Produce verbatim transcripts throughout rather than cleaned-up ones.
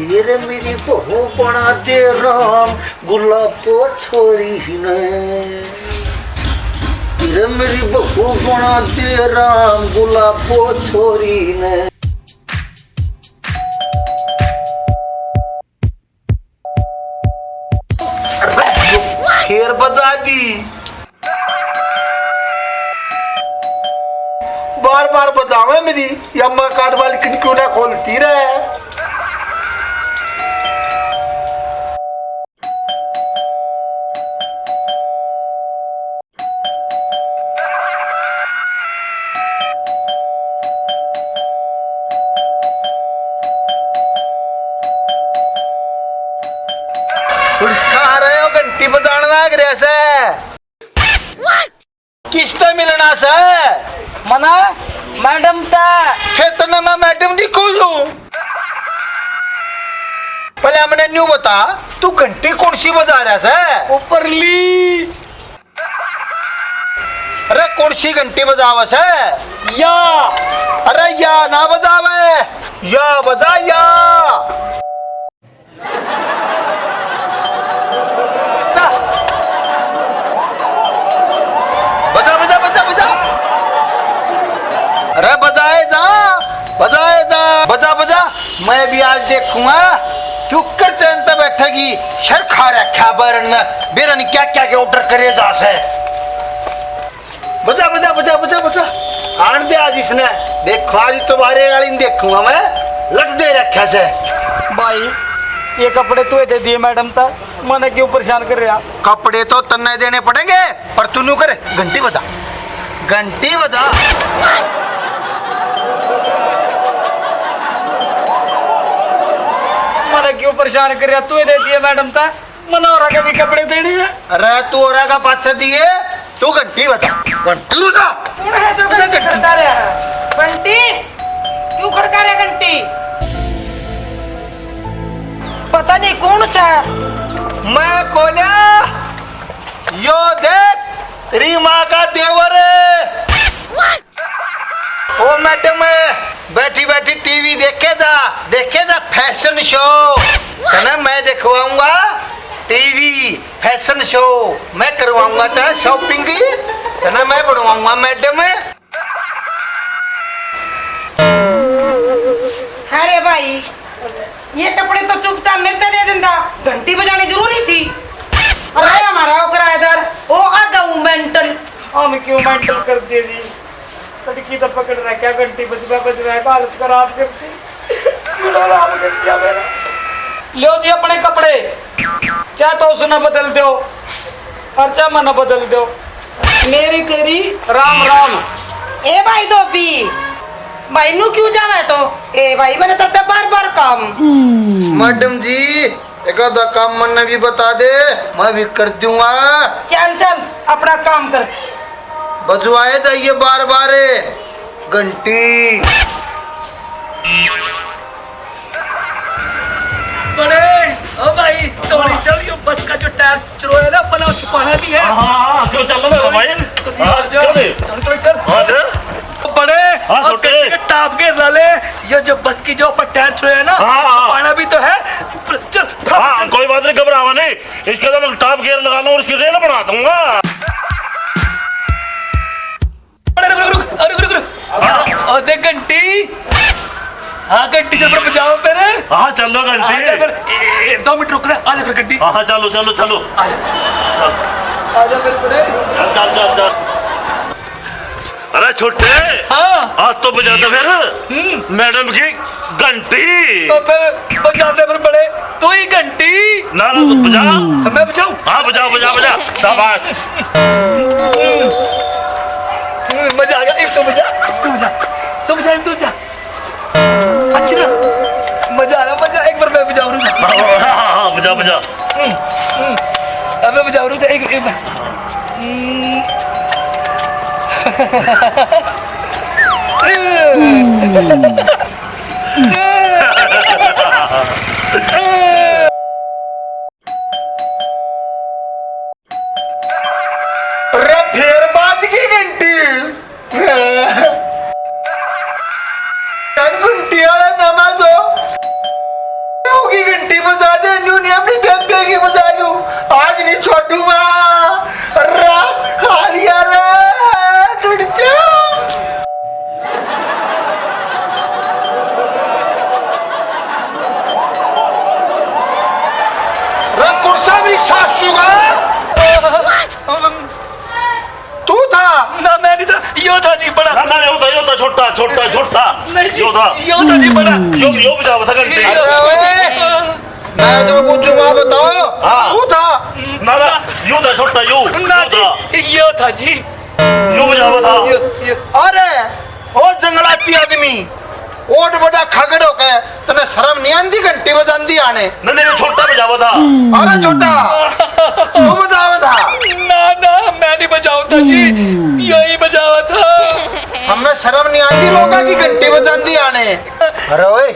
ये रे मेरी बहू बना दे राम, गुलाबो छोरी ने। ये रे मेरी बहू बना दे राम, गुलाबो छोरी ने। अरे, फिर बजा दी। बार बार बजावे मेरी, या माँ काट वाली खिड़की क्यों ना खोलती रहे। और सारे यो घंटी बजाण लाग रहा से। किसतै मिलना सै? मना मैडम तै। फिर तन्नै मैं मैडम दिखूं हूँ? पहले हमने न्यू बता, तू घंटी कौन सी बजा रहा सै? ऊपरली। अरे कौन सी घंटी बजावे सै? या। अरे या ना बजावे, या बजा या। बजा, बजा, बजा, बजा। अरे बजाए जा, बजाए जा, बजा, बजा। मैं भी आज देखूंगा क्यों कर चैन तै बैठेगी। शर खा रखा बैरन ने, बेरन क्या क्या के ऑर्डर करे जा से। बजा, बजा, बजा, बजा, बजा। आन दे आज इसने। देखो, आज तुम्हारे वाली ने देखूंगा मैं। लट दे रखा से। भाई, ये कपड़े तू दे दिए मैडम ता, मने क्यों परेशान कर रहा? कपड़े तो तन्ने देने पड़ेंगे, पर तू न्यू कर, घंटी बजा, घंटी बजा। मने क्यों परेशान कर रहा? तू दे दिए मैडम ता। मना औरा के भी कपड़े देने हैं। अरे तू औरा का पाछे दिए, तू घंटी बजा, घंटी बजा। कौन है जो घंटी खड़का रहा है? घंटी? क्यों खड़का रहा घंटी? पता नहीं कौन सा। मैं कोन्या, यो देख, तेरी माँ का देवर है। ओ मैडम, बैठी बैठी टीवी देखे जा, देखे जा फैशन शो। तने मैं दिखवाऊंगा टीवी, फैशन शो। मैं करवाऊंगा तेरा शॉपिंग, तने मैं बनवाऊंगा मैडम। अरे भाई, ये कपड़े तो चुपचाप मेरे ते दे देंदा, घंटी बजानी जरूरी थी। अरे हमारा वो किराएदार, वो आधा वो मेंटल। हम क्यों मेंटल कर दिए जी? लड़की तो पकड़ रहा, क्या घंटी बजवा बजवा है, हालत खराब करती। बुरा हाल कर दिया मेरा। लो जी अपने कपड़े, चाहे तो उसने बदल दो और चाहे मने बदल दो। मेरी तेरी राम राम। ए भाई धोबी, भाई नू क्यों जावे तो? ए भाई, मैंने तेरे ते बार बार काम। मैडम जी, एक आधा काम मन्ने भी बता दे, मैं भी कर दूंगा। चल चल, अपना काम कर। बजवाए जाइए बार बार घंटी। बड़े, ओ भाई, थोड़ी चल, यो बस का जो टायर चुरोया ना, अपना छुपाना भी है। हाँ, हाँ, हाँ, क्यों चल रहा है भाई? तो हाँ, आ जा। क्यों नहीं? थोड़ी, थोड़ी चल। हाँ, जा। बड़े, हाँ, और छोटे। कहीं का टाप गेयर ला ले, ये जो बस की जो ऊपर टायर चुरोया ना, हाँ, हाँ। छुपाना भी तो है। चल, हाँ, चल। कोई बात नहीं, घबरावा नहीं। इसके तो मैं टॉप गियर लगा लूँ और इसकी रेल बना दूंगा। अरे रुक, रुक, रुक, अरे रुक, रुक, रुक। हाँ। और देख घंटी। हाँ, घंटी जब बजाओ फिर। हाँ, चलो घंटी। हाँ, चल फिर। ए, ए, दो मिनट रुक ना, आ जा फिर घंटी। हाँ, हाँ, चलो, चलो, चलो। आ जा। चल। आ जा फिर, फिर। चल, चल, चल, चल। अरे छोटे, हाँ। आज तो बजा दे फिर हम्म। मैडम की घंटी। तो फिर बजा दे फिर बड़े, तू ही घंटी। ना, ना, तू बजा। तो मैं बजाऊं? हाँ, बजा, बजा, बजा। शाबाश। हम्म, मजा आ गया। एक तो बजा, तू बजा, तू बजा, तू बजा। अच्छी ना? मजा आ रहा, मजा। एक बार मैं बजाऊं, रुक जा। हाँ, हाँ, हाँ, हाँ, बजा, बजा। हम्म, हम्म। अबे बजाओ, रुक जा, एक, एक बार। हम्म। अरे फेर बाज की घंटी। घंटी वाला नमा दो। जी बड़ा। यो, यो बजावा था घंटी। अरे ओए, मैं तो पूछूंगा, बताओ, हाँ। तू था? ना, ना, यो था छोटा, यो, ना यो जी, था। यो था जी। यो बजावा था। यो, यो। अरे, ओ जंगलाती आदमी, ओट बड़ा खगड़ होके तने शर्म नहीं आंदी घंटी बजांदी आने? नहीं, नहीं, छोटा बजावा था। अरे छोटा, तू बजावा था? ना, ना, मैं नहीं बजावा था जी, यही बजावा था। हमें शर्म नहीं आंदी लोगों की घंटी बजांदी आने। अरे ओए,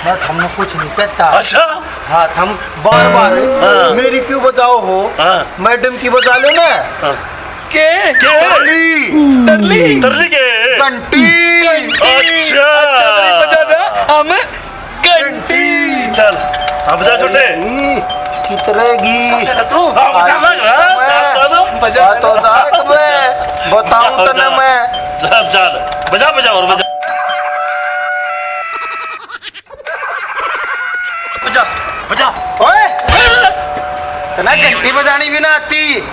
मैं थमने कुछ नहीं कहता। अच्छा? हाँ, थम बार-बार हाँ। मेरी क्यों बजाओ हो? हाँ। मैडम की बजा लो ना। हाँ। के? के? टरली। टरली? टरली के? घंटी। घंटी। अच्छा। अच्छा, नहीं बजाना, हम घंटी। चल, अब जा छोटे। कितरेगी? तू? हाँ, बजा ना, हाँ, मैं चल, चल। बजा हाँ, तो ना। देख मैं, बताऊं तने मैं। चल, चल, बजा, बजा और बजा। बजा, बजा। ओए! तने घंटी बजानी भी ना आती।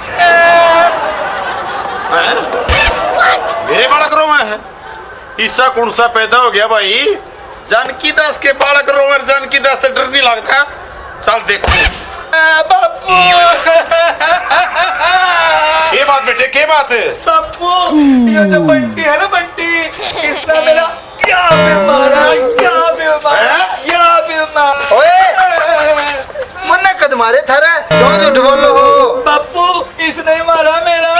मेरे बालक रोवे है। ईसा कौन सा पैदा हो गया भाई? जानकी दास के बालक रोवे, जानकी दास तो डर नहीं लगता। चल देखो। आ, बापू। के बात बेटे, के बात? बापू, ये जो बंटी है ना बंटी, इसने मेरा क्या बिल मारा, क्या बिल मारा, हैं? क्या बिल मारा। ओए, मन्ने कद मारे थारे, क्यों झूठ बोलो हो? बापू, इसने ही मारा मेरा।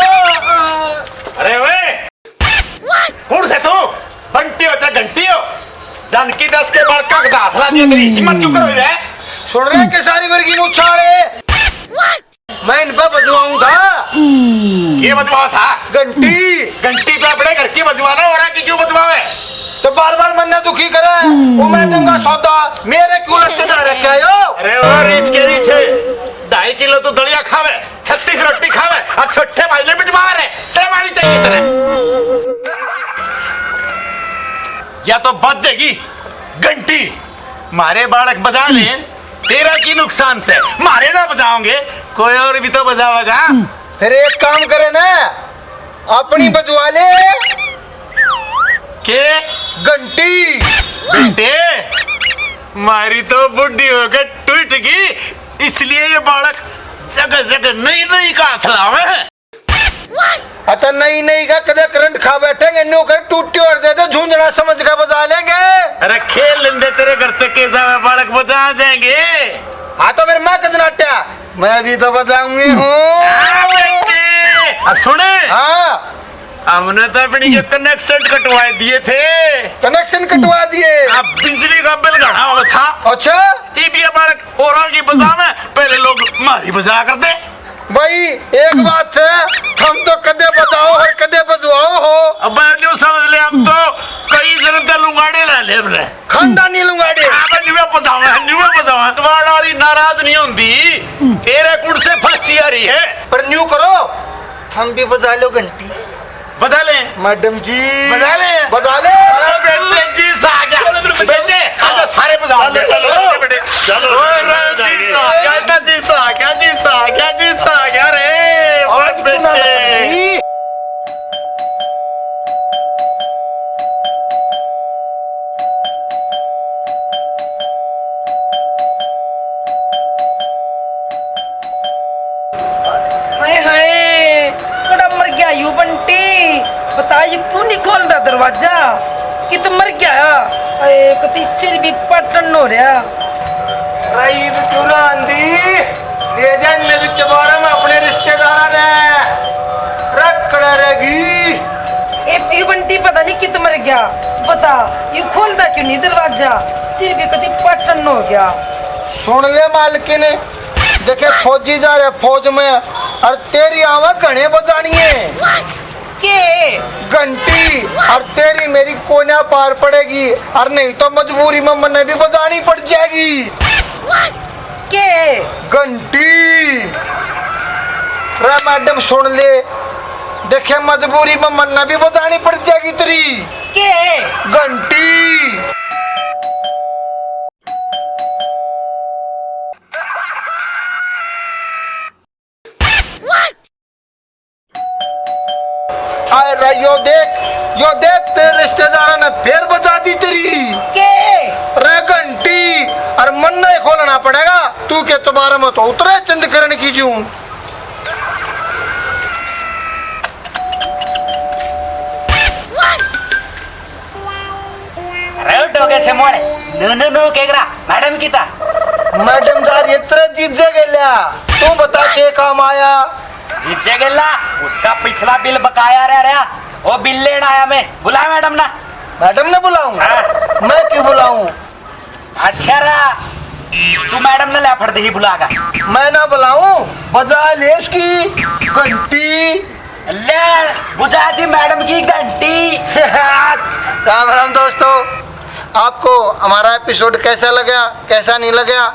अरे ओए, कौन से तू? बंटी हो चाहे घंटी हो, जानकी दास के बालक का हाथ ला दिया, मेरी हिम्मत क्यों करो है? सुन रहे हैं केसारी वर्गी मुछाले? मैं इन पे बजवाऊं था। के बजवाओ था? घंटी। घंटी तो अपने घर की बजवाना, और की क्यों बजवावे? तो बार-बार मन्ने दुखी करे। वो मैडम का सौदा मेरे क्यों लटका रखे हो? अरे वो रीछ के रीछ, ढाई किलो तू दलिया खावे, छत्तीस रोटी खावे और छोटे भाई ने बिजवावे रे, शर्म आनी चाहिए तेरे। या तो बज जाएगी घंटी, मारे बालक बजा ले, तेरा की नुकसान से, मारे ना बजाओगे, कोई और भी तो बजावेगा। फिर एक काम करे ना, अपनी बजवा ले। के? घंटी। बेटे, मारी तो बुढ़ी होकर टूट गई, इसलिए ये बालक जगह जगह नई नई का हाथ लावे हैं। अतः नई नई का कदे करंट खा बैठेंगे, न्यू कर टूटी और दे दे, झुंझुना समझ के बजा लेंगे। अरे खेल लेंदे, तेरे घर तक के जावे बालक बजा जाएंगे। हाँ तो फिर मैं कजनाट्या, मैं भी तो बजाऊंगी हूँ। हाँ बेटे। और सुने, हाँ। हमने तो अपनी के कनेक्शन कटवा दिए थे। कनेक्शन कटवा दिए? अब बिजली का बिल घना हुआ था। अच्छा। ये भी बालक और की बजावे, पहले लोग मारी बजा कर दे। भाई, एक बात है, हम तो कदे बजाओ और कदे बजवाओ हो। अब न्यू समझ ले, हम तो कई जन्म ते लुंगाड़े ले ले हमने। खानदानी लुंगाड़े। अब न्यू बजावे, न्यू बजावे। दीवार वाली नाराज नहीं होंदी, तेरे कुड़ से फंसी आ रही है। पर न्यू करो, हम भी बजा लो घंटी। बजा ले। मैडम जी। बजा ले। बजा ले। अरे बेटे जी सा आ गया। चलो, चलो, बेटे, चलो। आजा, सारे बजाओ। चलो, चलो, चलो, बेटे। चलो, ओए, चलो, जी सा आ गया, जी सा आ गया, जी सा आ गया, जी सा आ गया रे। आज बेटे। हाय हाय, कड़ा मर गया यू बंटी। बता, ये क्यों नहीं खोलदा दरवाजा? कित मर गया? ए, कति सिर भी पटन हो रहा। रईब क्यों आंदी? ले जा इन्ने भी चबारा में अपने रिश्तेदारा ने। रख कड़ा रहेगी। ए, यू बंटी पता नहीं कित मर गया। बता, यू खोलदा क्यों नहीं दरवाजा? सिर भी कति पटन हो गया। सुन ले मालकिन, देखे फौजी जा रहे फौज में, और तेरी आवा घणे बजानी है। के? घंटी, और तेरी मेरी कोन्या पार पड़ेगी, और नहीं तो मजबूरी में मन्ने भी बजानी पड़ जाएगी। के? घंटी। रे मैडम सुन ले, देखे मजबूरी में मन्ने भी बजानी पड़ जाएगी तेरी। के? घंटी। आए रहियो देख, यो देख, तेरे रिश्तेदारों ने फिर बजा दी तेरी। के? रे घंटी, और मन्ना ही खोलना पड़ेगा। तू के दोबारा में तो उतरे चंद करण की जूं। अरे डोगे से मोड़े, नो नो नो के करा, मैडम की था। मैडम जा रही है तेरे जीजे गेल्या। तू बता के काम आया? जीजे गेला, उसका पिछला बिल बकाया रह रहा, वो बिल लेना आया मैं। बुला मैडम ना। मैडम ने बुलाऊं? हाँ। मैं क्यों बुलाऊं? अच्छा रहा, तू मैडम ने ले फड़ दही बुलागा। मैं ना बुलाऊं, बजा ले उसकी घंटी। ले, बुझा दी मैडम की घंटी। राम राम दोस्तों, आपको हमारा एपिसोड कैसा लगा, कैसा नहीं लगा,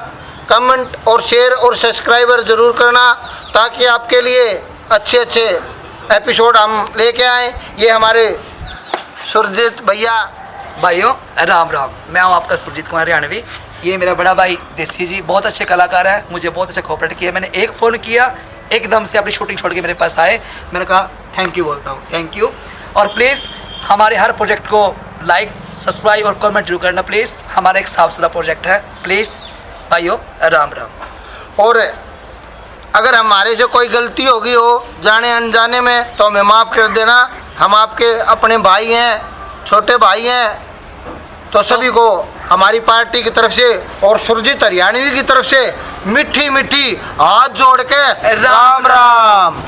कमेंट और शेयर और सब्सक्राइबर जरूर करना, ताकि आपके लिए अच्छे अच्छे एपिसोड हम लेके आए। ये हमारे सुरजीत भैया। भाइयों, राम राम। मैं हूं आपका सुरजीत कुमार हरियाणवी। ये मेरा बड़ा भाई देसी जी बहुत अच्छे कलाकार हैं, मुझे बहुत अच्छा कोऑपरेट किया। मैंने एक फ़ोन किया, एकदम से अपनी शूटिंग छोड़ के मेरे पास आए। मैंने कहा थैंक यू बोलता हूँ, थैंक यू। और प्लीज़ हमारे हर प्रोजेक्ट को लाइक, सब्सक्राइब और कमेंट जरूर करना प्लीज़। हमारा एक साफ सुथरा प्रोजेक्ट है। प्लीज़ भाइयों, राम राम। और अगर हमारे से कोई गलती हो गई हो जाने अनजाने में, तो हमें माफ़ कर देना। हम आपके अपने भाई हैं, छोटे भाई हैं। तो सभी को हमारी पार्टी की तरफ से और सुरजीत हरियाणवी की तरफ से मीठी मीठी हाथ जोड़ के राम राम।